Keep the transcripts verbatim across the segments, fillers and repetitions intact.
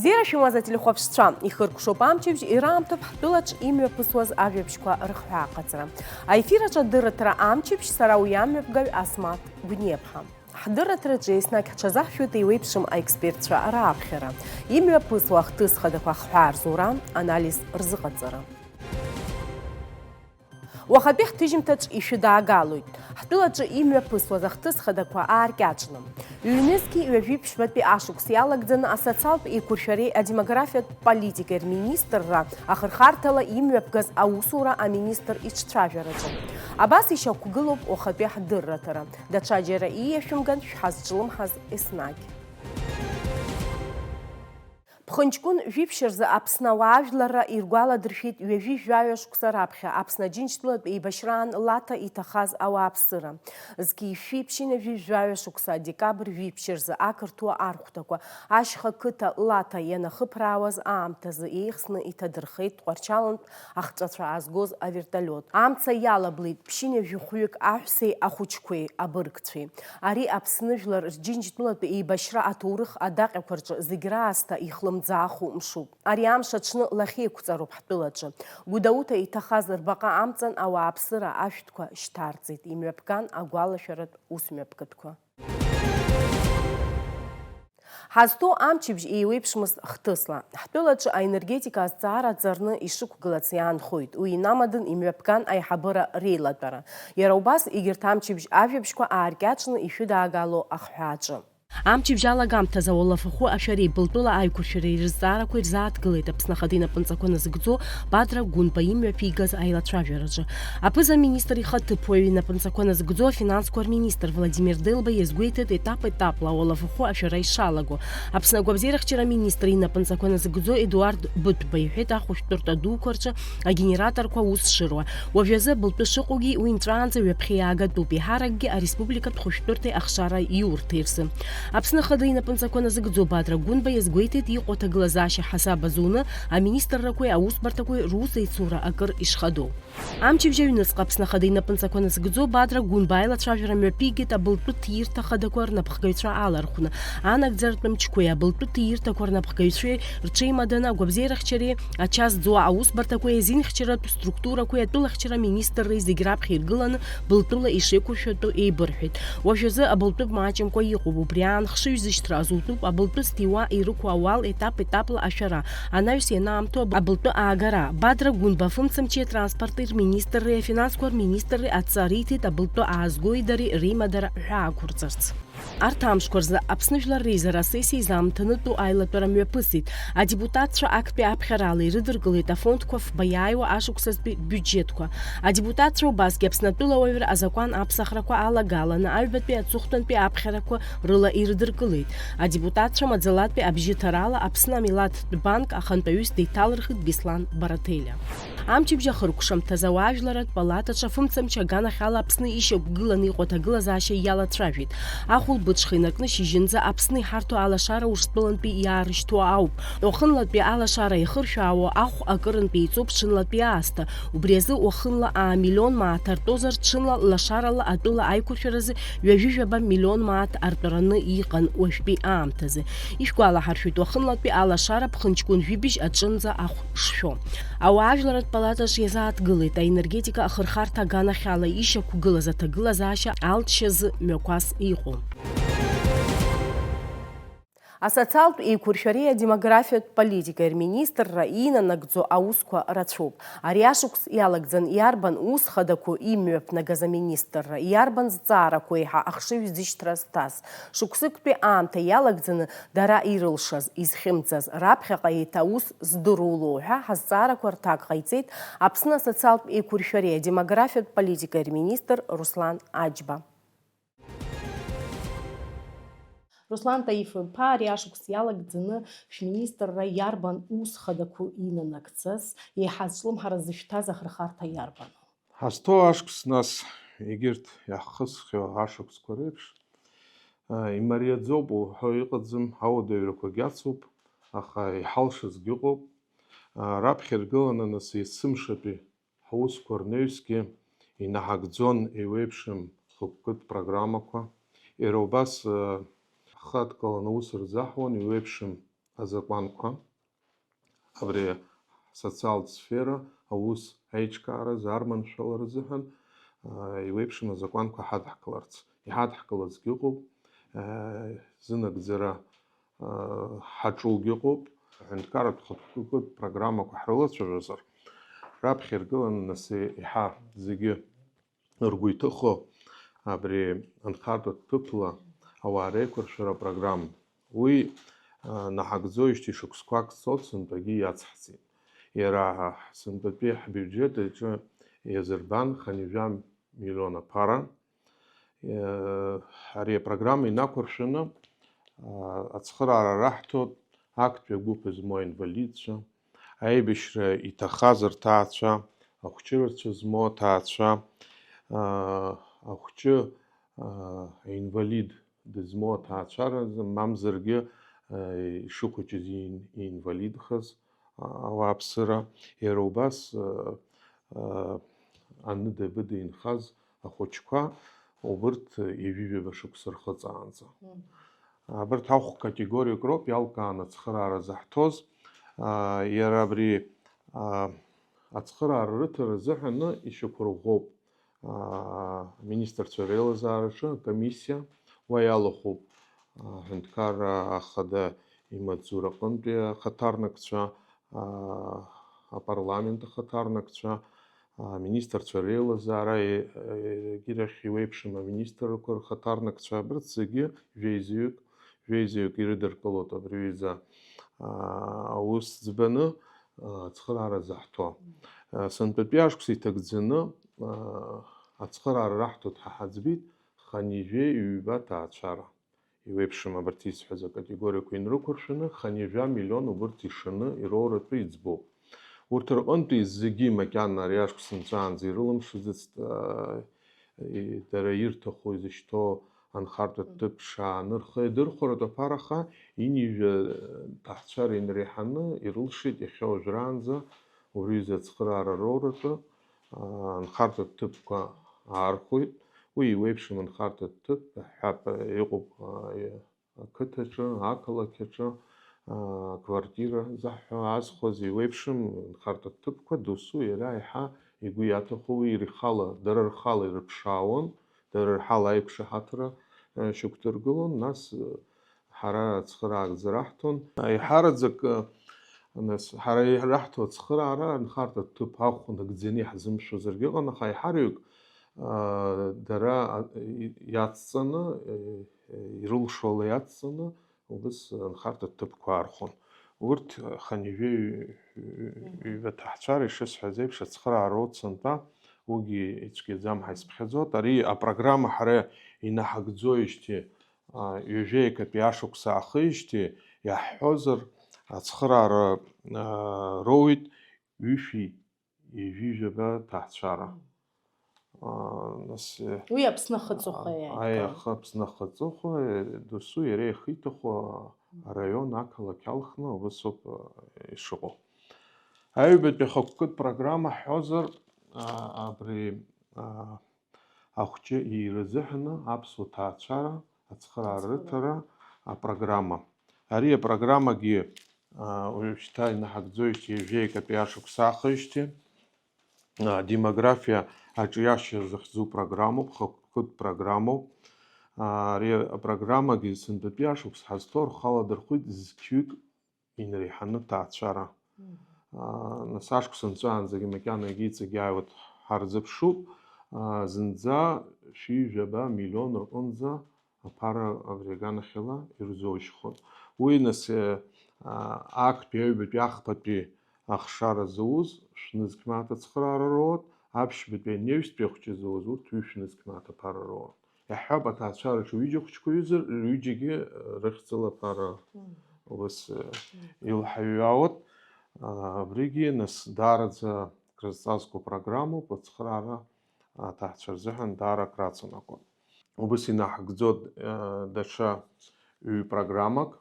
Бзиара шәымаз ателехәаԥшцәа, ихыркәшоуп амчыбжь, ираамҭоуп ҳтәылаҿ имҩаԥысуаз ажәабжьқәа рыхҳәааҟаҵара. Аефир аҿы адырраҭара амчыбжь, сара уи амҩаԥгаҩ Асмаҭ Гәниаԥҳа. Ҳдырраҭараҿы еснагь ҳҽазаҳшәоит еиуеиԥшым аекспертцәа рааԥхьара, имҩаԥысуа ахҭыс хадақәа ахҳәаа рзура, анализ рзыҟаҵара. Уахатәи ҳҭыжьымҭаҿ ишәыдаагалоит. Ҳтәылаҿы имҩаԥысуаз ахҭыс хадақәа ааркьаҿны. Ҩнызқьи ҩажәи ԥшьбатәи ашықәс иалагӡаны асоциалтә еиқәыршәареи адемографиатә политикеи рминистрра ахырхарҭала имҩаԥгаз аусура аминистр иҿцәажәараҿы. Абас ишьақәгылоуп уахатәи ҳдырраҭара. Даҽаџьара ииашәымган шәҳазҿлымҳаз еснагь. Ԥхынҷкәын жәиԥшь рзы Аԥсны ауаажәларра иргәаладыршәеит ҩажәи жәаҩа шықәса раԥхьа Аԥсны Аџьынџьтәылатә еибашьраан Лаҭа иҭахаз ауааԥсыра. Зқьи шәи ԥшьынҩажәи жәаҩа шықәса декабрь жәиԥшь рзы ақырҭуа архәҭақәа ашьха қыҭа Лаҭа ианахыԥраауаз аамҭазы еихсны иҭадырхеит Тҟәарчалнтә ахҵәацәа аазгоз авертолиот. Амца иалаблит ԥшьынҩажәи хәҩык аҳәсеи ахәыҷқәеи абыргцәеи. Ари Аԥсны жәлар рџьынџьтәылатә еибашьра аҭоурых адаҟьақәа рҿы зегь раасҭа ихлымӡааху мшуп. Ари амш аҽны лахьеиқәҵароуп ҳтәылаҿы. Гәдоуҭа иҭахаз рбаҟа амҵан ауааԥсыра ашәҭқәа шьҭарҵеит, имҩаԥган агәалашәаратә усмҩаԥгатәқәа. Ҳазҭоу амчыбжь еиуеиԥшмызт хҭысла. Ҳтәылаҿы аенергетика азҵаара ҵарны ишықәгылац иаанхоит, уи инамадын имҩаԥган аиҳабыра реилатәара. Иара убас, егьырҭ амчыбжь ажәабжьқәа ааркьаҿны ишәыдаагало ахҳәааҿы. Амчыбжь алагамҭазы ауалафахәы ашәареи Былтәыла аиқәыршәареи рызҵаарақәа ирзааҭгылеит Аԥсны Ахада инапынҵақәа назыгӡо Бадра Гәынба имҩаԥигаз аилацәажәараҿы. Аԥыза-министр ихаҭыԥуаҩ инапынҵақәа назыгӡо афинансқәа рминистр Владимир Делба иазгәеиҭеит етап-етапла ауалафахәы ашәара ишалаго. Аԥсны агәабзиарахьчара аминистр инапынҵақәа назыгӡо Едуард Быҭәба иҳәеит ахәышәтәырҭа дуқәа рҿы агенераторқәа аус шыруа. Уажәазы абылтәы шыҟоугьы уи нҵәаанӡа ҩаԥхьа иаагатәуп, еиҳаракгьы ареспубликатә хәышәтәырҭеи ахшара иурҭеи рзы. Аԥсны Ахада инапынҵақәа назыгӡо Бадра Гәынба иазгәеиҭеит иҟоу аҭагылазаашьа ҳасаб азуны аминистррақәеи аусбарҭақәеи рус еицура акыр ишхадоу. Амчыбжь аҩныҵҟа Аԥсны Ахада инапынҵақәа назыгӡо Бадра Гәынба аилацәажәара мҩаԥигеит абылтәы ҭиирҭа хадақәа рнапхгаҩцәа алархәны, анагӡаратә мчқәеи абылтәы ҭиирҭақәа рнапхгаҩцәеи рҽеимаданы агәабзиарахьчареи ача зӡуа аусбарҭақәеи азинхьчаратә структурақәеи атәылахьчара аминистрреи зегь раԥхьа иргыланы былтәыла ишеиқәыршәатәу еибырҳәеит. Уажәазы абылтәы маҷымкәа иҟоуп, убри аан хшыҩзышьҭра азутәуп, абылтәы зҭиуа ирықәу ауал етап-етапла ашәара, анаҩс ианаамҭоу аб-, абылтәы аагара. Бадра Гәынба афымцамчи атранспорти рминистрреи афинансқәа рминистрреи адҵа риҭеит абылтәы аазгои дареи реимадара ҳәаа ақәырҵарц. Арҭ амшқәа рзы Аԥсны Жәлар Реизара асессиа изаамҭанытәу аилатәара мҩаԥысит. Адепутатцәа актәи аԥхьарала ирыдыркылеит афондқәа фба иааиуа ашықәсазтәи биуџьетқәа. Адепутатцәа убасгьы Аԥснатәыла ауаҩра азакәан аԥсахрақәа алагаланы аҩбатәи аҵыхәтәантәи аԥхьарақәа рыла ирыдыркылеит. Адепутатцәа маӡалатәи абжьыҭарала Аԥсны амилаҭтә банк ахантәаҩыс деиҭалырхит Беслан Бараҭелиа. Амчыбжь ахыркәшамҭазы ауаажәларратә палатаҿы афымцамч аганахьала Аԥсны ишьақәгыланы иҟоу аҭагылазаашьа иалацәажәеит. Ахәылбыҽха инаркны шьыжьынӡа Аԥсны иҳарҭо алашара Урыстәылантәи иаарышьҭуа ауп. Уахынлатәи алашара иахыршәаауа ахә акырынтә еиҵоуп ҽынлатәи аасҭа. Убри азы уахынла аа миллион мааҭ артозар, ҽынла лашарала атәыла аиқәыршәаразы ҩажәижәаба миллион мааҭ артәараны иҟан уажәтәи аамҭазы. Ишәгәалаҳаршәоит, уахынлатәи алашара ԥхынҷкәын жәибжь аҿынӡа ахә шшәо. Ауаажәларратә палатаҿ иазааҭгылеит аенергетика ахырхарҭа аганахьала ишьақәгылаз аҭагылазаашьа алҵшьазы мҩақәас иҟоу. Асоциалтә еиқәыршәареи адемографиатә политикеи рминистрра иинанагӡо аусқәа рацәоуп. Ари ашықәс иалагӡан иарбан ус хадақәоу имҩаԥнагаз аминистрра, иарбан зҵаарақәоу еиҳа ахшыҩзышьҭра зҭаз, шықәсыктәи аамҭа иалагӡаны дара ирылшаз, изхьымӡаз, раԥхьаҟа еиҭа аус здыруа лоуҳәа ҳазҵаарақәа рҭак ҟаиҵеит Аԥсны асоциалтә еиқәыршәареи адемографиатә политикеи рминистр Руслан Аџьба. Руслан Таиф-иԥа, ари ашықәс иалагӡаны шәминистрра иарбан ус хадақәоу инанагӡаз, еиҳа зҿлымҳара зышәҭаз ахырхарҭа иарбану? Ҳазҭоу ашықәс, нас, егьырҭ иаҳхысхьоу ашықәсқәа реиԥш, а, имариаӡоуп уҳәо иҟаӡам, ауадаҩрақәагь ацуп, аха иҳалшазгьы ыҟоуп. А, раԥхьа иргыланы, нас, есымшатәи ҳусқәа рнаҩсгьы инаҳагӡон еиуеиԥшым хықәкытә программақәа. Иара убас, а, ҳхы адкыланы аус рзаҳуан еиуеиԥшым азакәанқәа, абри асоциалтә сфера аус аиҿкааразы, арманшәалара азыҳәан, а, еиуеиԥшым азакәанқәа ҳадҳкыларц, иҳадҳкылазгьы ыҟоуп, а, зынагӡара, а, ҳаҿугьы ыҟоуп. Аҳәынҭқарратә хықәкы программақәа ҳрылацәажәозар, раԥхьа иргыланы нас еиҳа зегьы ргәы иҭыхо абри анхартә ҭыԥла ауаа реиқәыршәара апрограмма. Уи, а, наҳагӡоижьҭеи шықәсқәак цоит, сынтәагьы иацҳҵеит. Иара сынтәатәи ҳбиуџьет аҿы иазырбан хынҩажәа миллион аԥара. Е, ари апрограмма инақәыршәаны, а, ацхыраара раҳҭоит актәи агәыԥ змоу аинвалидцәа, аибашьра иҭахаз рҭаацәа, ахәҷы рацәа змоу аҭаацәа, аа, ахәҷы, аа, аинвалид дызмоу аҭаацәаразы, мамзаргьы, аа, ишыхәыҷыз иин-, иинвалидхаз, а-, ауааԥсыра, иара убас, аа, аа, аныда-быда инхаз ахәыҷқәа, убырҭ ҩажәижәаба шықәса рхыҵаанӡа. Мм. Абарҭ ахә категориак роуп иалкааны ацхыраара заҳҭоз. Аа, иара абри, аа, ацхыраара рыҭара азыҳәаны ишьақәырӷәӷәоуп, аа, аминистрцәа реилазаараҿы акомиссиа, уа иалахәуп, аа, аҳәынҭқарра ахада имаҵзура аҟынтәи ахаҭарнакцәа, аа, апарламент ахаҭарнакцәа, аминистрцәа реилазаара, е-, егьирахь иуеиԥшым аминистрқәа рхаҭарнакцәа, абарҭ зегьы жәеизаҩык, жәеизаҩык ирыдыркылоит абри аҩыза, аа, аус ӡбаны, аа, ацхыраара заҳҭо. Сынтәатәи ашықәс иҭагӡаны, аа, ацхыраара раҳҭоит ҳәа ҳаӡбеит хынҩажәи ҩба ҭаацәара. Иуеиԥшым абарҭ исҳәаз акатегориақәа инрықәыршәаны, хынҩажәа миллион убырҭ ишаны ироуратәы иӡбоуп. Урҭ рҟынтәи зегьы макьана ари ашықәс нҵәаанӡа ирылымшаӡацт, аа, и-, дара ирҭаху, изышьҭоу анхартә ҭыԥ шааны рхы иадырхәаратәы аԥараха, ҩынҩажәа ҭаацәара инреиҳаны ирылшеит иахьа уажәраанӡа убри аҩыза ацхыраара роуратәы, аа, анхартә ҭыԥқәа аархәоит. Уи еиуеиԥшым анхартә ҭыԥ ҳәа иҟоуп, аа, ақыҭаҿы, ақалақь аҿы, аа, квартира заҳҳәо азхәаз еиуеиԥшым нхартә ҭыԥқәа досу иара еиҳа игәы иаҭаху, уи рхала, дара рхала ирыԥшаауан, дара рхала аиқәшаҳаҭра, э, шьақәдыргылон, нас, э, ҳара ацхыраагӡа раҳҭон. Еиҳараӡак, э, нас, ҳара ираҳҭо ацхыраара анхартә ҭыԥ ахә нагӡаны иаҳзымшәозаргьы ыҟан, аха еиҳараҩык, аа, дара, а, и-, иацҵаны, э, ирылшо ала иацҵаны, убыс анхарҭа ҭыԥқәа аархон. Урҭ хынҩажәи ҩба ҭаацәара, ишысҳәаз еиԥш, ацхыраара роуит сынтәа, уигьы ицәгьаӡам ҳәа исыԥхьаӡоит. Ари апрограмма ҳара инаҳагӡоижьҭеи, а, ҩажәеи акатәи ашықәс аахижьҭеи иаҳҳәозар, ацхыраара, а, роуит ҩышәи ҩажәижәаба ҭаацәара. Мм. Аа, нас, э, Уи Аԥсны ахаҵыхәа а, иааигон. Аиаха Аԥсны ахаҵыхәа, э, досу иара иахиҭаху, а, Мм. Араион ақалақь алхны убасоуп, а, ишыҟоу. Аҩбатәи ахықәкытә программа ҳҳәозар, а, абри, а, ахәҷы иира азыҳәаны аԥсуа ҭаацәара ацхыраара Ацхыраара. Рыҭара апрограмма. Ари апрограммагьы, а, уажәшьҭа инаҳагӡоижьҭеи ҩажәеи акатәи ашықәс аахижьҭеи, а, демографиа аҿиашьа захьӡу программоуп, хықәкытә программоуп. А, ари апрограммагьы сынтәатәи ашықәс ҳазҭо рхала дырхәит зқьҩык инреиҳаны ҭаацәара. Мгм. Аа, нас ашықәс нҵәаанӡагьы макьана егьиҵегь иааиуеит ҳарзыԥшуп. Аа, зынӡа шәи жәаба миллион рҟынӡа аԥара абри аганахьала ирзоужьхон. Уи нас, е, аа, актәи аҩбатәи ахԥатәи ахшара зауз шәнызқь мааҭ ацхыраара роуеит, аԥшьбатәи анаҩстәи ахәҷы зауз урҭ ҩышәнызқь мааҭ аԥара роуеит. Иаҳҳәап, аҭаацәараҿы ҩыџьа хәыҷқәа ҩызар, рҩыџьагьы, э, рыхьӡала аԥара Мм. убас, э, Мм. илҳаҩҩаауеит. А, абригьы, нас, даараӡа крызҵазкуа программоуп, ацхыраара аҭаацәа рзыҳәан даара акраҵанакуеит. Убас инаҳгӡоит, э, даҽа ҩ-программак.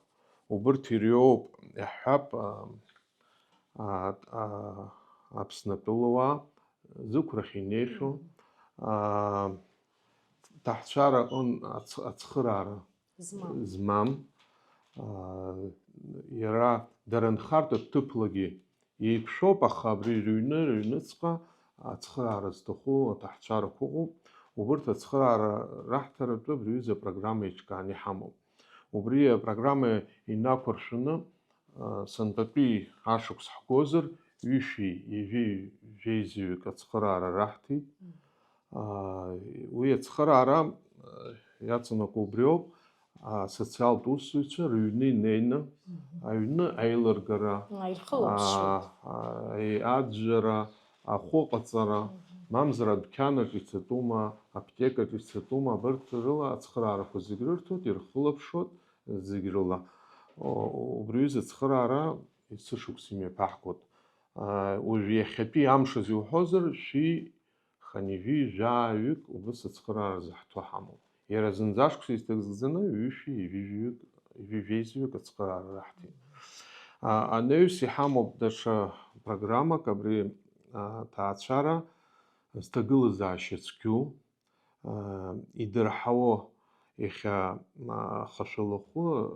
Убырҭ ириоуп, иаҳҳәап, а, а, а, Аԥснатәыла уаа, зықәрахь инеихьоу, Мм. а, ҭаацәара аҟын ацх-, ацхыраара Змам. змам, а, Иара дара нхартә ҭыԥлагьы еиқәшәоуп, аха абри рыҩны, рыҩныҵҟа ацхыраара зҭаху аҭаҳцәарақәа ыҟоуп. Убырҭ ацхыраара раҳҭаратәы абри аҩыза апрограмма еиҿкааны иҳамоуп. Убри апрограмма инақәыршәаны, а, сынтәатәи ашықәс ҳгозар, ҩышәи ҩажәи жәеизаҩык ацхыраара раҳҭеит. Мгм. А, уи ацхыраара, а, иаҵанакуа убриоуп, асоциалтә усзуҩцәа рыҩны инеины, мгм, аҩны аилыргара, а, ирхылаԥшуеит, а, аӡәӡәара, ахәы ҟаҵара, мгм, мамзар адәқьанаҿ ицатәума, аԥҭекаҿ ицатәума, абарҭ рыла ацхыраарақәа зегь рырҭоит, ирхылаԥшуеит зегь рыла. О, убри аҩыза ацхыраара есышықәса имҩаԥаҳгоит. А, уажә иахьатәи амш азы иуҳәозар, шәи хынҩажәи жәаҩык убыс ацхыраара заҳҭо ҳамоуп. Иара зынӡа ашықәс еиҭагӡаны ҩышәи ҩажәи жәаҩык, ҩажәи жәеизаҩык ацхыраара раҳҭеит. А, анаҩс иҳамоуп даҽа программак, абри, а, аҭаацәара зҭагылазаашьа цәгьоу, а, идырҳауа иахьа, а, хашәалахәы, а,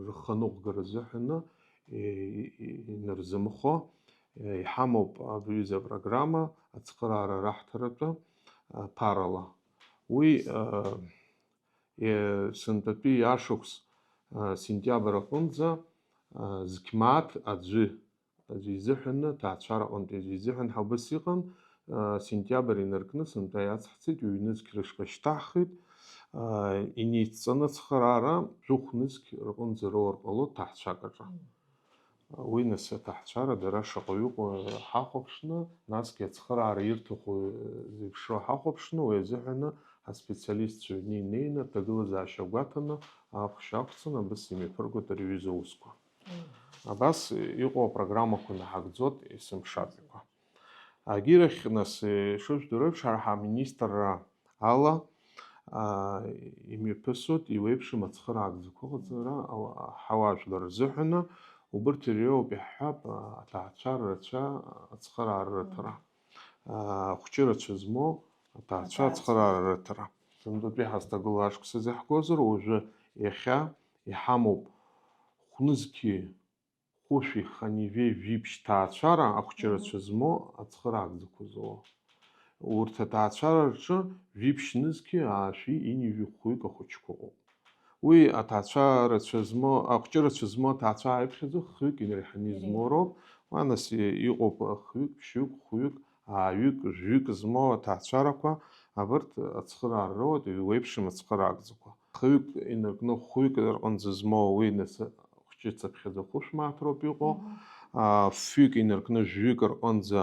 рханыҟәгара азыҳәаны и-, и-, инарзымхо, а, иҳамоуп абри аҩыза апрограмма ацхыраара раҳҭаратәы, а, ԥарала. Уи, а, е-, сынтәатәи ашықәс, а, сентиабр аҟынӡа, а, зқьмааҭ аӡәы аӡәы изыҳәаны, аҭаацәара аҟынтәи аӡәы изыҳәан ҳәа убас иҟан, а, сентиабр инаркны сынтәа иацҳҵеит, ҩ-нызқь рышҟа ишьҭаҳхит, а, инеицҵаны ацхыраара жәохә нызқь рҟынӡа роур ҟалоит ҭаацәак аҿы. Уи нас аҭаацәара дара шаҟаҩ ыҟоу ҳахәаԥшны, насгьы ацхыраара ирҭаху зеиԥшроу ҳахәаԥшны, уи азыҳәаны аспециалистцәа ҩны инеины, аҭагылазаашьа гәаҭаны, ахәшьа ақәҵаны, абас имҩаԥыргоит ари аҩыза аусқәа. Абас иҟоу апрограммақәа наҳагӡоит есымша атәқәа. Агьырахь, нас, ишыжәдыруеиԥш, ҳара ҳаминистрра ала, а, имҩаԥысуеит еиуеиԥшым ацхыраагӡақәа ыҟаҵара ала-, ҳауаажәлар рзыҳәаны, убырҭ иреиуоуп, иаҳҳәап, а, аҭаацәара рацәа ацхыраара рыҭара, а, ахәҷы рацәа змоу аҭаацәа ацхыраара рыҭара. Сынтәатәи ҳазҭагылоу ашықәс азы иаҳгозар, уажәы иахьа иҳамоуп хәнызқьи хәышәи хынҩажәи жәиԥшь ҭаацәара ахәҷы рацәа змоу ацхыраагӡақәа зоуа. Урҭ аҭаацәара рҿы жәиԥшь нызқьи аашәи ҩынҩажәи хәҩык ахәыҷқәа ыҟоуп. Уи аҭаацәа рацәа змоу, ахәҷы рацәа змоу аҭаацәа ааиԥхьаӡо хҩык инареиҳаны измоу роуп. Уа нас иҟоуп хҩык, ԥшьҩык, хәҩык, ааҩык, жәҩык змоу аҭаацәарақәа, абарҭ ацхыраара роуеит, еиуеиԥшым ацхыраагӡақәа. Хҩык инаркны хәҩык рҟынӡа змоу уи нас хәҷы цаԥхьаӡа хәышә мааҭ роуп иҟоу. Мгм. А, фҩык инаркны жәҩык рҟынӡа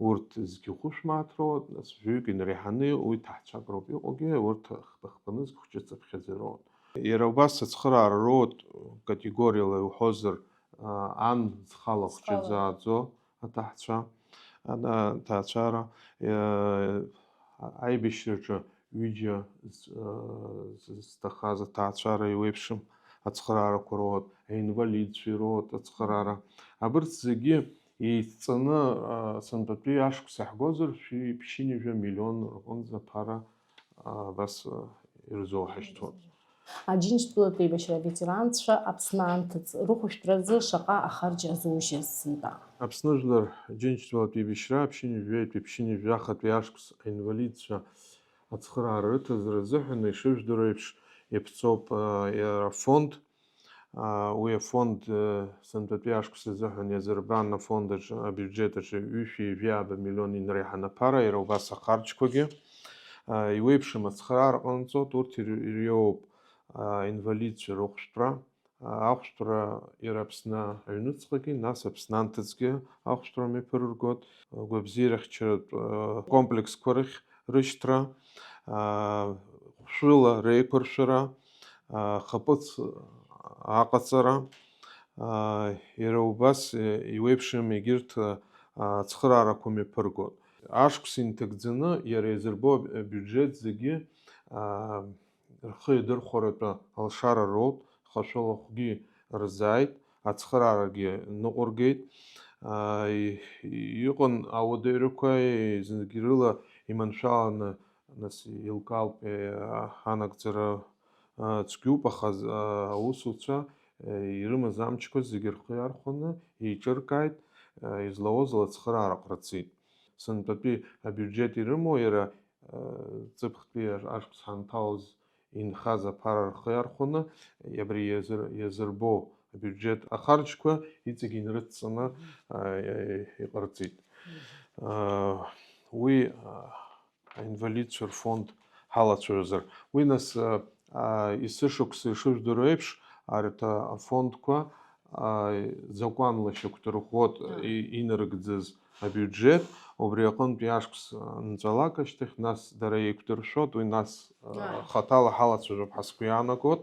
урҭ зқьи хәышә мааҭ роуеит, нас жәаҩык инареиҳаны уи ҭаацәак роуп иҟоугьы, урҭ хԥа-хԥа нызқь хәҷы цаԥхьаӡа роуеит. Иара убас ацхыраара роуеит категориала иуҳәозар, а, ан зхала хәҷы зааӡо аҭаацәа, ана-, аҭаацәара, э, аибашьраҿы ҩыџьа з-, э, з-, зҭахаз аҭаацәара еиуеиԥшым ацхыраарақәа роуеит, аинвалидцәа ироуеит ацхыраара. Абырҭ зегьы еидҵаны, а, сынтәатәи ашықәс иаҳгозар, шәи ԥшьынҩажәа миллион рҟынӡа аԥара, а, абас, а, ирзоуҳашьҭуан. Аџьынџьтәылатә еибашьра аветеранцәа Аԥсны анҭыҵ рыхәышәтәразы шаҟа ахарџь азужьыз сынтәа? Аԥсны жәлар Џьынџьтәылатә еибашьра ԥшьынҩажәеитәи ԥшьынҩажәахатәи ашықәс аинвалидцәа ацхыраара рыҭазара азыҳәан, ишыжәдыруа еиԥш, иаԥҵоуп, а, иара афонд. А, уи афонд, э, сынтәатәи ашықәс азыҳәан иазырбан афонд аҿы, абиуџьет аҿы ҩышәи жәаба миллион инареиҳаны аԥара, иара убас ахарџьқәагьы, а, еиуеиԥшым ацхыраара ҟанаҵоит, урҭ ир-, иреиуоуп, а, инвалидцәа рыхәшәтәра, а, ахәшәтәра иара Аԥсны аҩныҵҟагьы, нас Аԥсны анҭыҵгьы ахәшәтәра мҩаԥырыргоит, гәабзиарахьчаратә, а, комплексқәа рахь рышьҭра, а, хәшәыла реиқәыршәара, а, хаԥыц аҟаҵара, а, иара убас, е, иуеиԥшым егьырҭ, а, ацхыраарақәа мҩаԥыргоит. Ашықәс инҭагӡаны иара иазырбо абиуџьет зегьы, а, рхы иадырхәаратәы алшара роуеит, хашәалахәгьы рзааит, ацхыраарагьы ныҟәыргеит. А, и-, иҟан ауадаҩрақәа, зегь рыла иманшәаланы, нас, еилкаауп, е, анагӡара, а, цәгьоуп, аха з-, а, аусуцәа, ирымаз амчқәа зегьы рхы иархәаны еиҿыркааит, излауаз ала ацхыраара ҟарҵеит. Сынтәатәи абиуџьет ирымоу иара ҵыԥхтәи ашықәс ҳанҭалоз инхаз аԥара рхы иархәаны абри иазырбо абиуџьет ахарџьқәа иҵегь инрыдҵаны иҟарҵеит. Уи аинвалидцәа рфонд ҳалацәажәозар. Уи нас есышықәса ишыжәдыруа еиԥш, арҭ афондқәа закәанла шьақәдырӷәӷәоит инарыгӡаз абиуџьет, убри аҟынтәи ашықәс нҵәалак ашьҭахь, нас дара еиқәдыршәоит, уи нас хаҭала ҳалацәажәап ҳәа сгәы иаанагоит,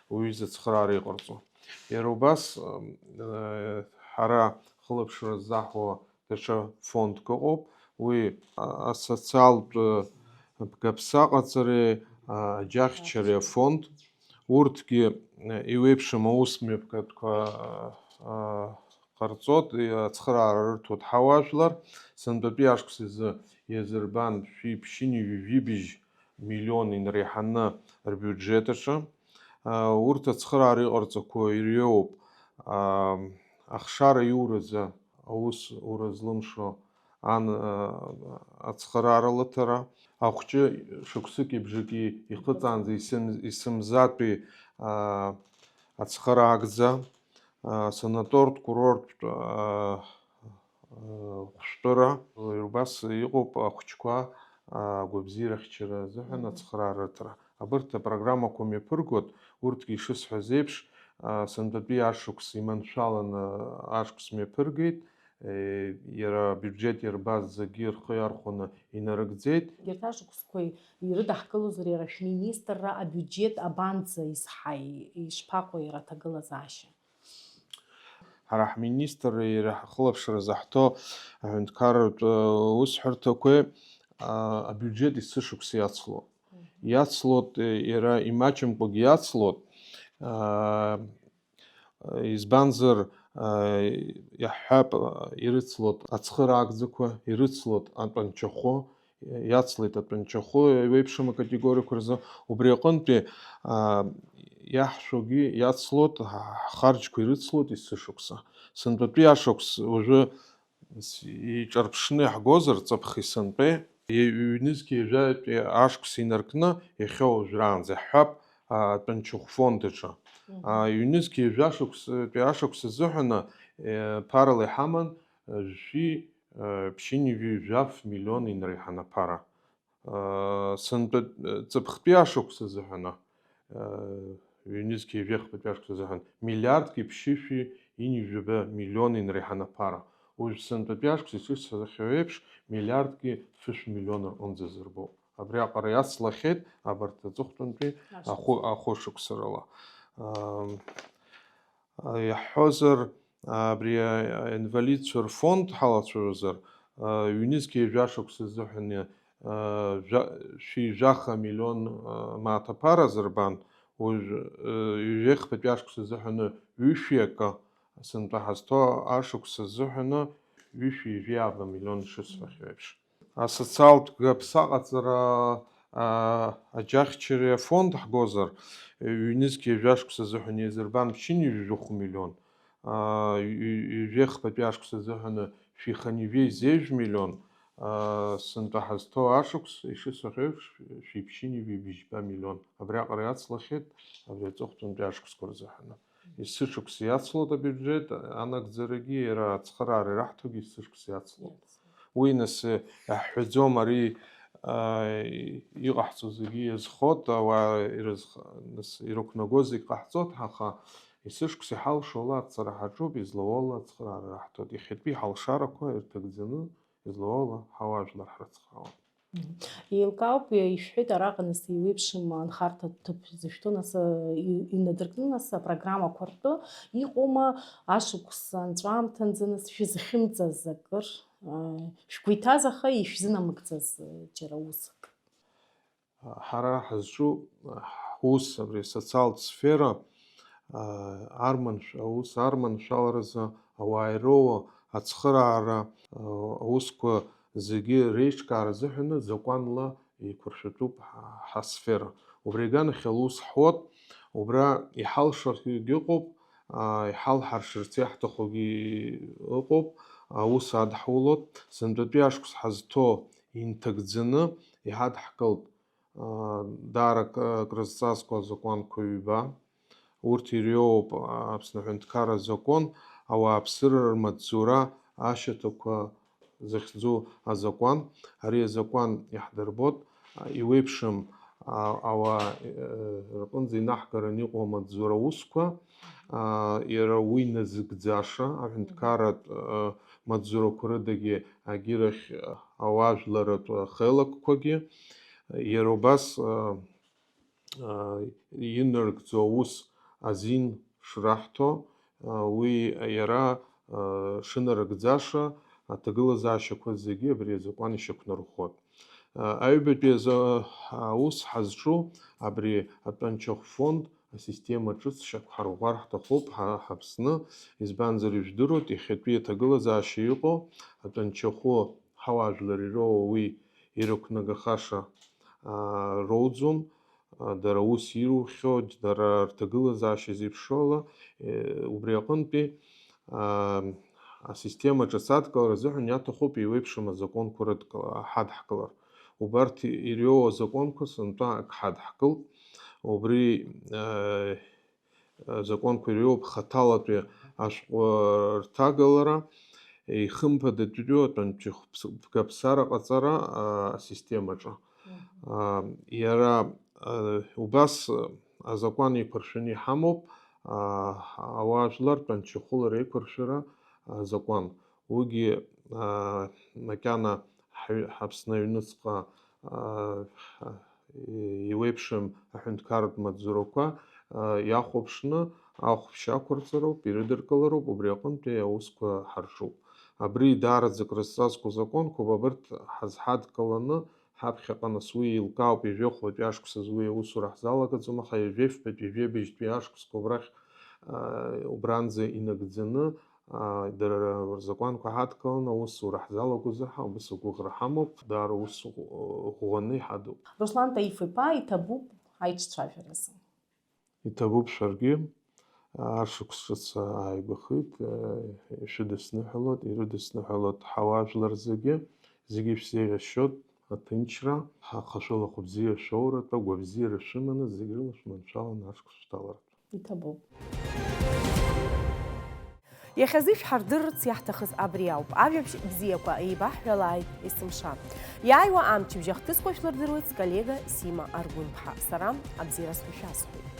уи зыцхраара иҟарҵо. Иара убас ҳара хылаԥшра ззаҳуа даҽа фондк ыҟоуп, уи асоциалтә бгаԥса ҟаҵареи аџьахьчареи афонд, урҭгьы еиуеиԥшым аус мҩаԥгатәқәа ҟарҵоит, ацхыраара рырҭоит ҳауаажәлар. Сынтәатәи ашықәс изы иазырбан шәи ԥшьыни ҩажәи быжь миллион инреиҳаны рбиуџьет аҿы. Урҭ ацхыраара иҟарҵақәо ирҩоуп ахшара иуразы аус ура злымшо ан ацхыраара лыҭара, ахәҷы шықәсыки бжаки ихыҵаанӡа исымзатәи ацхыраагӡа, санаторт курорттә хәшәтәыра, убас иҟоуп ахәҷқәа агәабзиарахьчара азыҳәан ацхыраара рыҭара. Абарҭ апрограммақәа мҩаԥыргоит, урҭгьы ишысҳәаз еиԥш, сынтәатәи ашықәс иманшәаланы ашықәс мҩаԥыргеит, иара абиуџьет иарбаз зегьы рхы иархәаны инарыгӡеит. Егьырҭ ашықәсқәа ирыдаҳкылозар иара шәминистрра абиуџьет абанӡа изҳаи, ишԥаҟоу иара аҭагылазаашьа? Ҳара ҳминистрра иара ҳхылаԥшра заҳҭо аҳәынҭқарратә усҳәарҭақәеи абиуџьет есышықәса иацлоит. Иацлоит, иара имаҷымкәагьы иацлоит. Избанзар, иаҳҳәап, ирыцлоит ацхыраагӡақәа, ирыцлоит атәанчахәы, иацлеит атәанчахәы еиуеиԥшым акатегориақәа рзы. Убри аҟынтәи иаҳшәогьы иацлоит, ҳхарџьқәа ирыцлоит есышықәса. Сынтәатәи ашықәс уажәы иҿарԥшны иаҳгозар, ҵыԥх исынтәеи, ҩнызқь ҩажәатәи ашықәс инаркны иахьа уажәраанӡа иаҳҳәап, атәанчахә фонд аҿы. Ҩнызқь ҩажәа шықәсатәи ашықәс азыҳәаны ԥарала иҳаман жәшәи ԥшьынҩажәи жәаф миллион инреиҳан аԥара. Сынтәа ҵыԥхтәи ашықәс азыҳәаны, ҩнызқь ҩажәи хԥатәи ашықәс азыҳәан миллиардки ԥшьышәи ҩынҩажәаба миллион инреиҳан аԥара. Уажә сынтәатәи ашықәс ишысҳәахьоу еиԥш, миллиардки фышә миллион рҟынӡа азырбоуп. Абриаҟара иацлахьеит абарҭ аҵыхәтәантәи ахәы, ахәышықәса рыла. Иаҳҳәозар, абри аинвалидцәа рфонд ҳалацәажәозар, ҩнызқь ҩажәа шықәса азыҳәан шәи жәаха миллион мааҭ аԥара азырбан, уажә ҩажәи хԥатәи ашықәс азыҳәаны ҩышәи акы, сынтәа ҳазҭо ашықәс азыҳәаны ҩышәи ҩажәи ааба миллион ишысҳәахьоу еиԥш. Асоциалтә гаԥса ҟаҵара аџьахьчареи афонд ҳгозар, ҩнызқь ҩажәа шықәса азыҳәан еизырбан ԥшьынҩажәи жәохә миллион, ҩажәи хԥатәи ашықәс азыҳәаны шәиханҩажәи зеижә миллион, сынтәа ҳазҭо ашықәс, ишысҳәахьоу еиԥш, шәиԥшьынҩажәи быжьба миллион. Абриаҟара иацлахьеит абри аҵыхәтәантәи ашықәсқәа рзыҳәаны. Есышықәса иацлоит абиуџьет, анагӡарагьы иара ацхыраара ираҳҭогьы есышықәса иацлоит. Уи нас иаҳҳәаӡом, ари иҟаҳҵо зегьы иазхоит, ауаа ирызх-, нас ирықәнаго зегь ҟаҳҵоит, аха есышықәса иҳалшо ала ацара ҳаҿуп, излауала ацхыраара раҳҭоит. Иахьатәи ҳалшарақәа ирҭагӡаны, излауала ҳауаажәлар ҳрыцхраауеит. Еилкаауп, ишәҳәеит, араҟа нас еиуеиԥшым анхарҭа ҭыԥ зышәҭо, нас, и-, инадыркны, нас, апрограммақәа ртәы иҟоума, ашықәс анҵәамҭанӡа, нас, шәызхьымӡаз акыр, а, шәгәы иҭаз, аха ишәзынамыгӡаз, а, џьара уск? Ҳара ҳазҿу ҳус абри асоциалтә сфера, аа, арманшә-, аус арманшәаларазы ауаа ироуа ацхыраара, аа, аусқәа зегьы реиҿкаара азыҳәаны закәанла еиқәыршәатәуп ҳа-, ҳасфера. Убри аганахьала аус ҳуеит, убра иҳалшаргьы ыҟоуп, иҳалҳаршарц иаҳҭахугьы ыҟоуп, аус адҳулоит, сынтәатәи ашықәс ҳазҭо инҭагӡаны иҳадҳкылт. Даара акрызҵазкуа азакәанқәа ҩба. Урҭ иреиуоуп Аԥсны аҳәынҭқарра азакәан, ауааԥсыра рмаҵзура ашьаҭақәа захьӡу азакәан. Ари азакәан иаҳдырбоит, иуеиԥшым ауаа рҟынӡа инаҳгараны иҟоу амаҵзура усқәа, иара уи назыгӡаша аҳәынҭқарратә маҵзурақәа рыдагьы агьырахь ауаажәларратә хеилакқәагьы, иара убас инарыгӡо аус азин шраҳҭо, уи иара шынарыгӡаша аҭагылазаашьақәа зегьы абри азакәан ишьақәнарӷәӷәоит. Аҩбатәи азы аус ҳазҿу абри атәанчахә фонд асистема ҿыц шьақәҳарӷәӷәар ҳҭахуп ҳа ҳаԥсны, избанзар ижәдыруеит иахьатәи аҭагылазаашьа иҟоу атәанчахәы ҳауаажәлар ироуа уи ирықәнагахаша роуӡом, дара аус ирухьоу, дара рҭагылазаашьа зеиԥшроу ала, убри аҟынтәи асистема ҿыц адкылара азыҳәан иаҭахуп еиуеиԥшым азакәанқәа рыдкыла-, ҳадҳкылар. Убарҭ иреиуоу азакәанқәа сынтәа ак ҳадҳкылт. Убри, э, азакәанқәа иреиуоуп хаҭалатәи ашәҟәы рҭагалара, ихымԥадатәиу атәанчахә ԥс-, бгаԥсара ҟаҵара, а, асистемаҿы. Мгм. А, иара, а, убас, а, азакәан еиқәыршәаны иҳамоуп, а, ауаажәлар тәанчахәыла реиқәыршәара азакәан. Уигьы, аа, макьана ҳаҩ-, ҳАԥсны аҩныҵҟа, аа, ҳа-, еиуеиԥшым аҳәынҭқарратә маҵзурақәа, аа, иахәаԥшны ахәшьа ақәырҵароуп, ирыдыркылароуп, убри аҟынтәи аусқәа ҳарҿуп. Абри даараӡа крызҵазкуа закәанқәоуп, абарҭ ҳазҳадкыланы ҳаԥхьаҟа нас уи еилкаауп, ҩажәи хәбатәи ашықәсазы уи аусура ҳзалагаӡом, аха ҩажәи фбатәи, ҩажәи быжьтәи ашықәсқәа убрахь, аа, убранӡа инагӡаны, аа, дара рзакәанқәа ҳадкыланы аусура ҳзалагозар ҳәа убас агәыӷра ҳамоуп, даара ус ӷәӷәаны иҳадуп. Руслан Таиф-иԥа, иҭабуп аиҿцәажәаразы. Иҭабуп шәаргьы. Ашықәс ҿыц ааигәахеит, шәыдысныҳәалоит, ирыдысныҳәалоит ҳауаажәлар зегьы, зегьы шәзеиӷьасшьоит аҭынчра, ҳахашәала хәыбзиа шәоуратәы, агәабзиара шәыманы, зегь рыла шәманшәаланы ашықәс шәҭалартә. Иҭабуп. Иахьазы ишәҳардырырц иаҳҭахыз абри ауп. Ажәабжь бзиақәа еибаҳҳәалааит есымша. Иааиуа амчыбжь ахҭысқәа шәлырдыруеит сколлега Сима Аргәынԥҳа. Сара абзиара сгәы шәасҳәоит.